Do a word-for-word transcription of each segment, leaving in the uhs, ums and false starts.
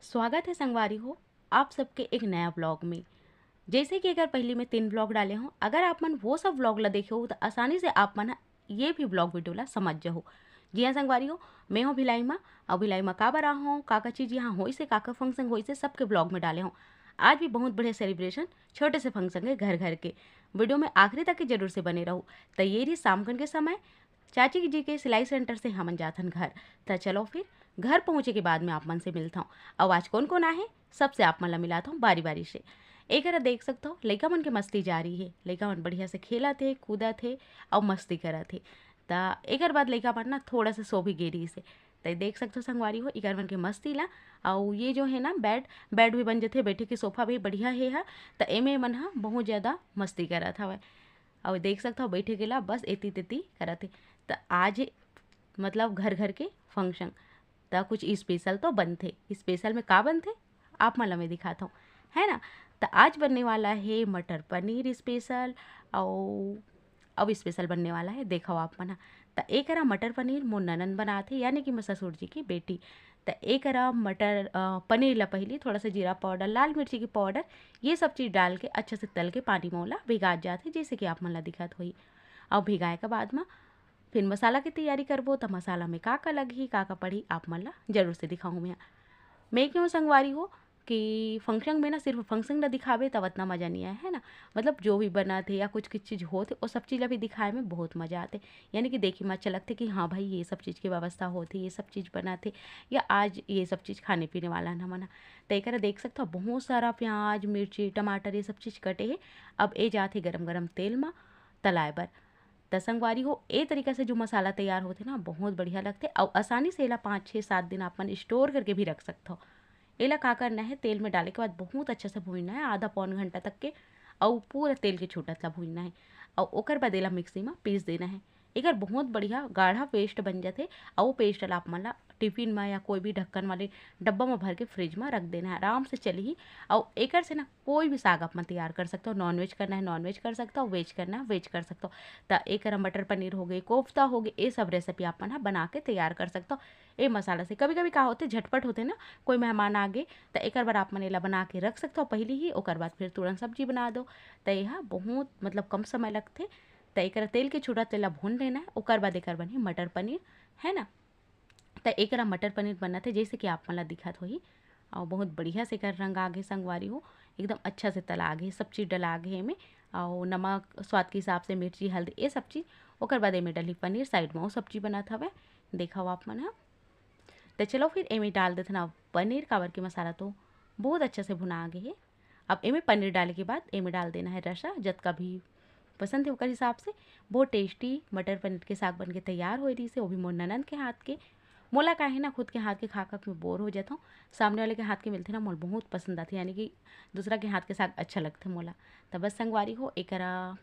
स्वागत है संगवारी हो आप सबके एक नया ब्लॉग में। जैसे कि अगर पहले मैं तीन ब्लॉग डाले हों, अगर आप मन वो सब ब्लॉग ला देखे हो तो आसानी से आप मन ये भी ब्लॉग वीडियो ला समझ जाहू। जी हाँ संगवारी हो, मैं हूँ भिलाई माँ। और भिलाई माँ काबर आ हों, का का चीज़ यहाँ होइस हे, का का फंक्शन होइस हे, सबके ब्लॉग में डाले हों। आज भी बहुत बढ़िया सेलिब्रेशन, छोटे से फंक्शन के घर घर के। वीडियो में आखिरी तक के जरूर से बने रहू। तो ये रही शाम कन के समय, चाची जी के सिलाई सेंटर से हमन जाथन घर। त चलो फिर घर पहुँचे के बाद में आप मन से मिलथौं। अउ आज कौन कौन आहे, सबसे आप मन ला मिलात हौं बारी बारी से। एकरा देख सकत हव, लइका मन के मस्ती जारी हे। लइका मन बढ़िया से खेलत हे, कूदत हे अउ मस्ती करत हे। त एकर बाद लइका मन ना थोड़ा से सो भी गे रिहिस हे। त देख सकत हव संगवारी हो, एकर मन के मस्ती ला। अउ ये जो है ना बेड, बेड भी बन जथे, बैठे के सोफा भी बढ़िया हे हा। त एमे मन हा बहुत ज़्यादा मस्ती करत हवय। अउ देख सकत हव, बैठे के ला बस एती तेती करत हे। त आज मतलब घर घर के फंक्शन, त कुछ स्पेशल तो बनथे। स्पेशल में का बनथे, आप मन ला मैं दिखात हौं, है ना। त आज बनने वाला है मटर पनीर स्पेशल, अउ अब स्पेशल बनने वाला है, देखव आप मन ह। त एकरा मटर पनीर मोर ननंद बनाथे, यानी कि मोर ससुर जी की बेटी। त एकरा मटर, अ, पनीर ला पहिली थोड़ा सा जीरा पाउडर, लाल मिर्ची के पाउडर, ये सब चीज़ डाल के अच्छा से तल के पानी म ओला भिगात जाथे, जैसे कि आप मन ला दिखत होही। अउ भिगाए के बाद म फिर मसाला के तैयारी करबो, त मसाला में का का लगही, का का पड़ही, आप मन ला जरूर से दिखाहूँ मैं। मैं क्यों संगवारी हो कि फंक्शन में ना सिर्फ फंक्शन ला दिखाबे तब अतना मज़ा नहीं आए, है ना। मतलब जो भी बनत हे या कुछ कुछ चीज़ होत हे, वो सब चीज़ ला भी दिखाए में बहुत मज़ा आथे। यानी कि देखे में अच्छा लगथे कि हाँ भाई, ये सब चीज़ के व्यवस्था होत हे, ये सब चीज़ बनत हे, या आज ये सब चीज़ खाने पीने वाला हन हमन ह। त एकरा देख सकत हव, बहुत सारा प्याज, मिर्ची, टमाटर, ये सब चीज़ कटे हे। अब ए जात हे गरम गरम तेल म तलाए बर। त संगवारी हो, ए तरीका से जो मसाला तैयार होथे ना, बहुत बढ़िया लगथे। अउ आसानी से एला पाँच, छः, सात दिन आप मन स्टोर करके भी रख सकथव। एला का करना है, तेल में डाले के बाद बहुत अच्छा से भूनना है, आधा पौन घंटा तक के, अउ पूरा तेल के छूटत ला भूनना है। अउ ओकर बाद एला मिक्सी में पीस देना है। एकर बहुत बढ़िया गाढ़ा पेस्ट बन जाथे। अउ वो पेस्ट ला आप मन ला टिफिन में या कोई भी ढक्कन वाले डब्बा में भर के फ्रिज में रख देना है, आराम से चलही। अउ एकर से ना कोई भी साग आप मन तैयार कर सकथव। नॉनवेज करना है, नॉनवेज कर सकथव, वेज करना है, वेज कर सकथव। त एकर मटर पनीर हो गे, कोफ्ता हो गे, ये सब रेसिपी आप मन ह बना के तैयार कर सकथव। ए मसाला से कभी कभी का होथे, झटपट होथे ना, कोई मेहमान आ गे, त एकर बर आप मन एला बना के रख सकथव पहली ही, ओकर बाद फिर तुरंत सब्जी बना दो। त एहा बहुत मतलब कम समय लगथे। त एकर तेल के छूटा तेला भून लेना है, ओकर बाद एकर बनही मटर पनीर, है ना। त एकरा मटर पनीर बनत हे, जैसे कि आप मन ला दिखत होही। अउ बहुत बढ़िया से एकर रंग आगे संगवारी हो, एकदम अच्छा से तला आगे, सब चीज़ डला आगे एमे। अउ नमक, स्वाद के हिसाब से मिर्ची, हल्दी, ये सब चीज़। ओकर बाद एमे डलही पनीर, साइड में वो सब्जी बनत हवे, देखव आप मन ह। त चलो फिर एमे डाल देथन अब पनीर, काबर के मसाला तो बहुत अच्छा से भुना आगे हे। अब एमे पनीर डाले के बाद एमे डाल देना है रसा, जतका भी पसंद है ओकर हिसाब से। बहुत टेस्टी मटर पनीर के साग बन के तैयार होए रहिस हे, वो भी मोर ननंद के हाथ के। मोला का है ना, खुद के हाथ के खा खा के मैं बोर हो जात हूँ। सामने वाले के हाथ के मिलथे ना, मोला बहुत पसंद आथे, यानी कि दूसरा के हाथ के साग अच्छा लगथे मोला। त बस संगवारी हो, एकरा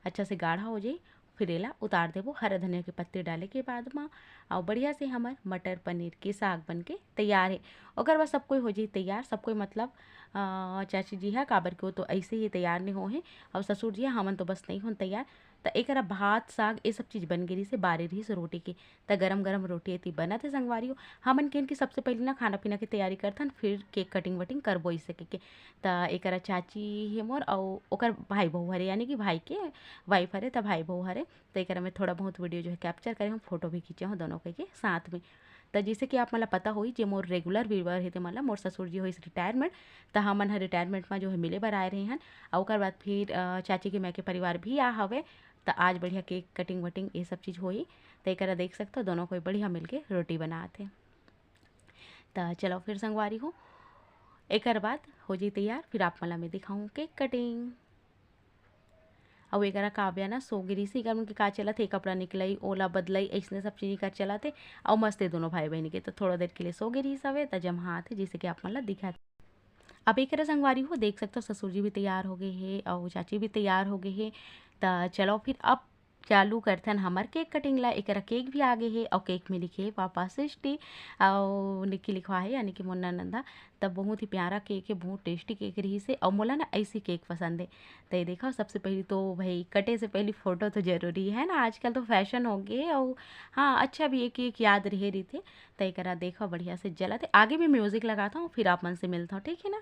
अच्छा से गाढ़ा हो जाई, फिर एला उतार देबो हरा धनिया के पत्ती डाले के बाद म। अउ बढ़िया से हमर मटर पनीर के साग बन के तैयार हे। ओकर बाद सब कोई हो जाई तैयार, सब कोई मतलब, अ, चाची जी हा, काबर के वो तो ऐसे ही तैयार नहीं हो हे, अउ ससुर जी हा, हमन तो बस नहीं होन तैयार। त एकरा भात, साग, ये सब चीज़ बन गे रहिस हे, बारे रहिस रोटी के। त गरम गरम रोटी एती बनत हे संगवारी हो। हमन केन कि सबसे पहले ना खाना पीना के तैयारी करथन, फिर केक कटिंग वटिंग करबो इसे के, के। त एकरा चाची हे मोर, अउ ओकर भाई बहू हरे, यानी कि भाई के वाइफ हरे, त भाई बहू हरे। त एकरा में थोड़ा बहुत वीडियो जो है कैप्चर करे हूँ, फोटो भी खींचे हूँ दोनों के, के साथ में। त जैसे कि आप मन ला पता होही, जे मोर रेगुलर व्यूअर हे, ते मन ला मोर ससुर जी होइस रिटायरमेंट, त हमन ह रिटायरमेंट में जो है मिले बर आए रहे हन। अउ ओकर बाद फिर, अ, चाची के मायके परिवार भी आ हवे, त आज बढ़िया केक कटिंग वटिंग ये सब चीज़ होही। त एकरा देख सकथव, दोनों कोई बढ़िया मिलके रोटी बनात हे। त चलो फिर संगवारी हो, एकर बाद हो जाई तैयार, फिर आप मन ला मैं दिखाऊँ केक कटिंग। अउ एकरा काव्या ना सो गे रहिस हे, एकर मन के का चलत हे, कपड़ा निकलई, ओला बदलई, अइसने सब चीज एकर चलत हे। अउ मस्त हे दोनों भाई बहिनी के, त थोड़ा देर के लिए सो गे रहिस हवे, त जम्हा आथे, जइसे कि आप मन ला दिखत। अब एकरा संगवारी हो, देख सकथव, ससुर जी भी तैयार हो गे हे, अउ चाची भी तैयार हो गे हे। त चलो फिर अब चालू करथन हमर केक कटिंग ला। एकरा केक भी आगे हे अउ केक में लिखे हे पापा सृष्टि अउ निक्की लिखवा हे, यानी कि मोर ननंद ह। तब बहुत ही प्यारा केक हे, बहुत टेस्टी केक रहिस हे अउ मोला ना ऐसी केक पसंद हे। त ये देखो, सबसे पहली तो भाई कटे से पहली फोटो तो जरूरी है ना, आजकल तो फैशन हो गए। अउ हाँ, अच्छा भी है कि एक याद रहे रहिथे। त एकरा देखो, बढ़िया से जलत हे। आगे भी म्यूजिक लगाता हूँ, फिर आप मन से मिलता हूँ, ठीक है ना?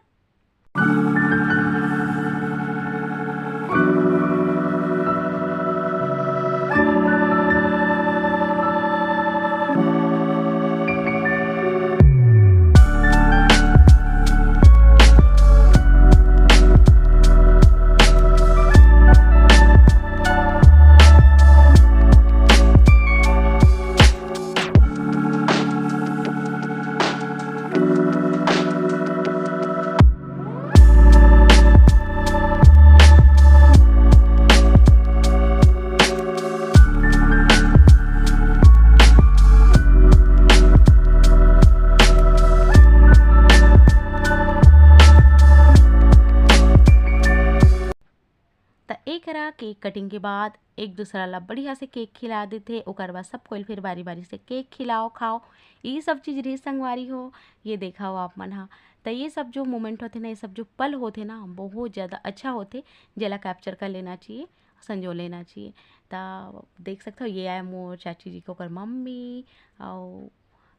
त एकरा केक कटिंग के बाद एक दूसरा ला बढ़िया से केक खिला देथे। ओकर बाद सब कोई फिर बारी बारी से केक खिलाओ, खाओ, ये सब चीज़ रही संगवारी हो। ये देखा हो आप मन हा, त ये सब जो मोमेंट होथे ना, ये सब जो पल होथे ना, बहुत ज़्यादा अच्छा होथे, जेला कैप्चर कर लेना चाहिए, संजो लेना चाहिए। त देख सकते हो, ये आए मोर चाची जी के ओकर मम्मी, अउ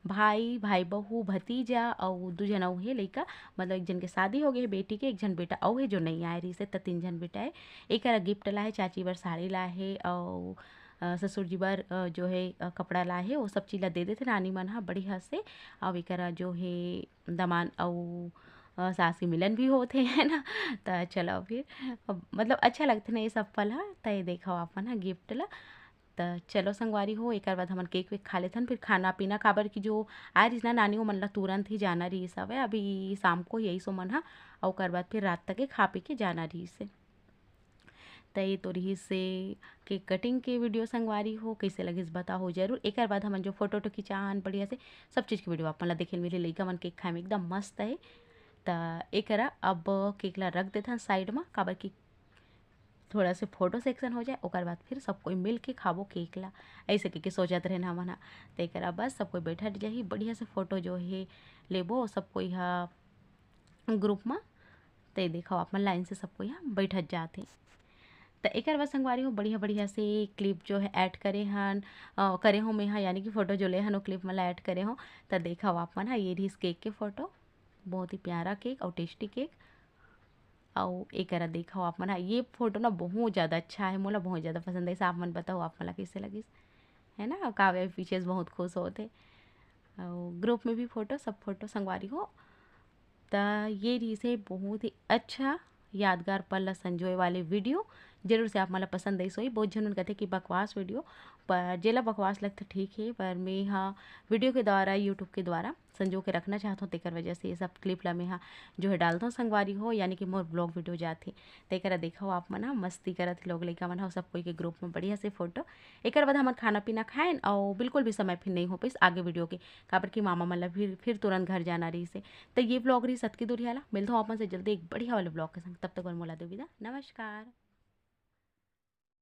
भाई, भाई बहू, भतीजा अउ दू झन अउ हे लइका, मतलब एक झन के शादी हो गए हे बेटी के, एक झन बेटा अउ हे जो नई आए रहिस हे, त तीन झन बेटा हे। एकरा गिफ्ट लाहे, चाची बर साड़ी लाहे अउ अ, ससुर जी बर अ, जो हे अ, कपड़ा लाहे, वो सब चीज ला दे देथे नानी मन ह बढ़िया से। अउ एकरा जो हे दमान अउ अ, सास के मिलन भी होथे, है ना? त चलो फिर, अब मतलब अच्छा लगथे ना ये सब पल ह। त ये देखो आप मन ह गिफ्ट ला। त चलो संगवारी हो, एकर बाद हमन केक वेक खा लेथन, फिर खाना पीना, काबर कि जो आए रहिस ना नानी, ओमन ला तुरंत ही जाना रहिस हवय, अभी शाम को ही आइस ओमन ह, अउ ओकर बाद फिर रात तक के खा पी के जाना रहिस हे। त ये तो रहिस हे केक कटिंग के वीडियो संगवारी हो, कइसे लगिस बताओ जरूर। एकर बाद हमन जो फोटो वोटो खिंचाहन बढ़िया से, सब चीज के वीडियो आप मन ला देखे ल मिलही। लइका मन केक खाए में एकदम मस्त हे। त एकरा अब केक ला रख देथन साइड म, काबर कि थोड़ा से फोटो सेक्शन हो जाए, ओकर बाद फिर सब कोई मिल के खाबो केक ला, ऐसे कहिके सोचत रहेन हमन ह। त एकरा बस सब कोई बैठत जाही, बढ़िया से फोटो जो हे लेबो सब कोई ह ग्रुप म। त देखो आप मन लाइन से सब कोई ह बैठत जात हे। त एकर बाद संगवारी हो बढ़िया बढ़िया से क्लिप जो है ऐड करे हन, अ, करे हो मैं ह, यानी कि फोटो जो ले हन वो क्लिप मन ला ऐड करे हो। त देखो आप मन ह, ये रहिस केक के फोटो, बहुत ही प्यारा केक अउ टेस्टी केक। अउ एकरा देखो आप मन ह, ये फोटो ना बहुत ज़्यादा अच्छा है, मोला बहुत ज़्यादा पसंद है। आप मन बताओ आप मन ला कैसे लगिस, है ना? काव्या भी पीछे से बहुत खुश होत हे। अउ ग्रुप में भी फोटो, सब फोटो संगवारी हो। त ये रहिस हे बहुत ही अच्छा यादगार पल ला संजोए वाले वीडियो। जरूर से आप मन ला पसंद आइस होही। बहुत झन मन कथे कि बकवास वीडियो, पर जेला बकवास लगथे ठीक हे, पर मैं ह वीडियो के द्वारा, YouTube के द्वारा संजो के रखना चाहत हूँ, तेकर वजह से ये सब क्लिप ला मैं ह जो है डालत हूँ संगवारी हो, यानी कि मोर ब्लॉग वीडियो जात हे। तेकरा देखो आप मन ह मस्ती करत हे लोग लइका मन ह, सब कोई के ग्रुप में बढ़िया से फोटो। एकर बाद हमन खाना पीना खाएन अउ बिल्कुल भी समय फिर नहीं हो पाइस आगे वीडियो के, काबर कि मामा मन ला फिर, फिर तुरंत घर जाना रहिस हे। त ये ब्लॉग रहिस अतकी दूरिहा ला, मिलत हूँ आप मन से जल्दी एक बढ़िया वाले ब्लॉग के संग। तब तक बर मोला दो विदा, नमस्कार।